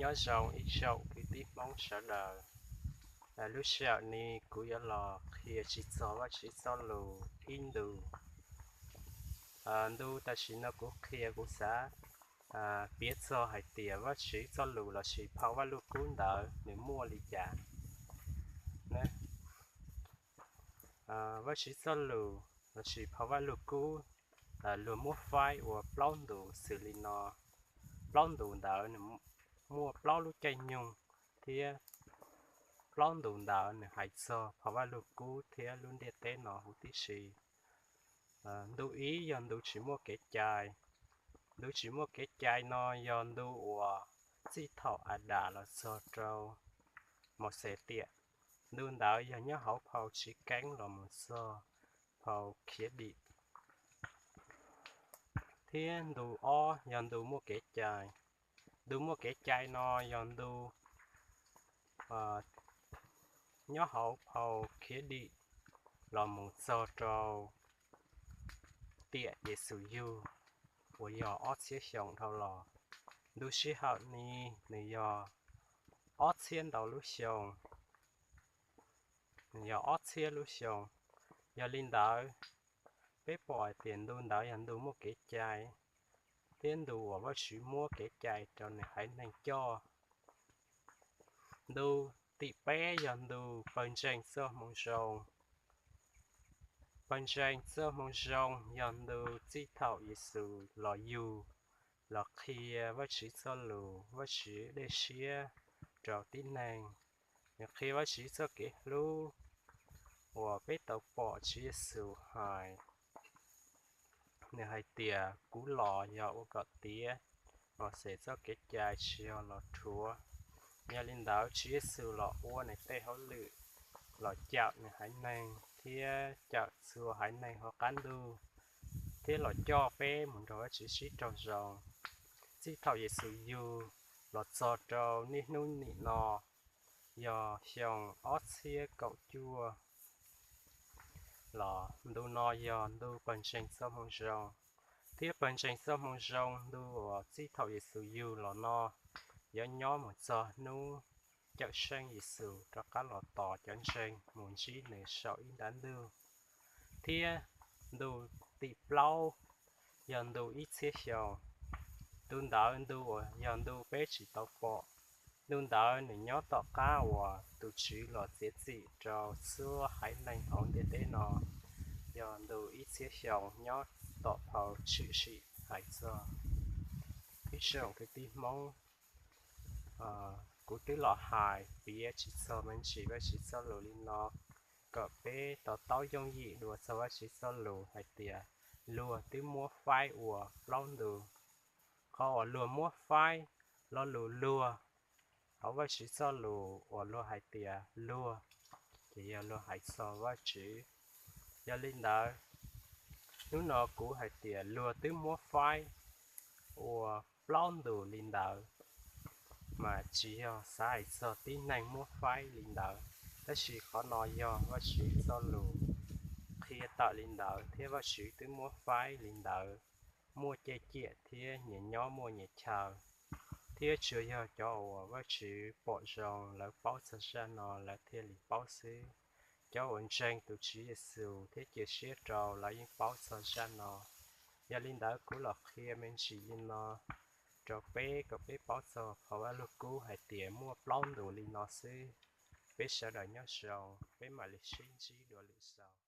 Nyob zoo ib tsoom kwv tij Hmoob sawv daws. Lub sij hawm no kuv yuav los qhia tsis txog Vajtswv txoj lus ib ntu. Ntu tam sim no kuv qhia kuv xav piav txog hais tias Vajtswv txoj lus lossis phau Vajluskub ntawd nws muaj li cas. Vajtswv txoj lus lossis phau Vajluskub luag muab faib ua plaub ntus xws li no. Plaub ntus ntawd nws muaj plaub lub caij nyoog thiab plaub ntus ntawd nws hais txog phau Vajluskub thiab lub ntiaj teb no huv tib si. Ntu ib yog ntu tsis muaj kev cai. Ntu tsis muaj kev cai no yog ntu uas txij thaum Adas los txog rau Mauxes tiam. Ntu ntawd yog nyob hauv phau Chiv Keeb los mus txog phau Khiav Dim. Thiab ntu ob yog ntu muaj kev cai. Ntu muaj kev cai no yog ntu nyob hauv phau Khiav Dim los mus txog rau tiam Yexus yug uas yog ob txhiab xyoo dhau los. Ntu sij hawm ni nws yog ob txhiab ntau lub xyoo, nws yog ob txhiab lub xyoo. Yog li ntawd, peb pom hais tias ntu ntawd yog ntu muaj kev cai thiab ntu uas Vajtswv muab kev cai rau nws haiv neeg coj. Ntu tim peb yog ntu Pawg Ntseeg txoj Hmoo Zoo. Pawg Ntseeg txoj Hmoo Zoo yog ntu txij thaum Yexus los yug, los qhia Vajtswv txoj lus, Vajtswv dej siab rau tib neeg. Nws qhia Vajtswv txoj kev hlub uas peb tau pom Tswv Yexus hais. Nws hais tias, kuv los yog ua kom tiav Mauxes txoj kev cai, tsis yog los rhuav. Yog li ntawd Tswv Yexus los ua nws tej hauj lwm, los cawm nws haiv neeg thiab cawm txhua haiv neeg hauv qab ntuj, thiab los coj peb mus nrog Vajtswv sib raug zoo. Txij thaum Yexus yug los txog rau niaj hnub nim no yog xyoo ob txhiab kaum cuaj los ntu no yog ntu Pawg Ntseeg txoj Hmoo Zoo. Thiab Pawg Ntseeg txoj Hmoo Zoo ntu uas txij thaum Yexus yug los no yuav nyob mus txog hnub Cawmseej Yexus rov qab los tos cov ntseeg mus ntsib nws saum ib nrab ntug. Thiab ntu tim plaub yog ntu ib txhiab xyoo. Ntu ntawd ntu uas yog ntu peb tsis tau pom. Ntu ntawd nws nyob tom qab uas tus Tswv los txiav txim rau txhua haiv neeg hauv ntiaj teb no, yog ntu ib txhiab xyoo nyob tom phau Tshwm Sim hais txog. Ib tsoom kwv tij Hmoob, kuv twb los hais piav tsis txog me ntsis Vajtswv txoj lus li no, kom peb to taub yooj yim dua txog Vajtswv txoj lus hais tias luag twb muab faib ua plaub ntu. Qhov uas luag muab faib, lo lus luag hauv Vajtswv txoj lus uas luag hais tias luag, ces yog luag hais txog Vajtswv. Yog li ntawd, hnub no kuv hais tias luag twb muab faib ua plaub ntus li ntawd, mas tsis yog xav hais txog tib neeg muab faib li ntawd, tab sis qhov no yog Vajtswv txoj lus qhia tawm li ntawd, thiab Vajtswv twb muab faib li ntawd muaj caj ciam thiab nyias nyob muaj nyias chaw. Thiab tsuas yog cov uas Vajtswv pom zoo lawv paub txog zaj no lawv thiaj li paub xwb. Cov uas ntseeg tus Tswv Yexus thiab cia siab rau lawv yeej paub txog zaj no. Yog li ntawd kuv los qhia me ntsis li no rau peb kom peb paub txog phau Vajluskub hais tias muaj plaub ntus li no xwb. Peb sawv daws nyob zoo, peb mam li sib ntsib dua lwm zaus.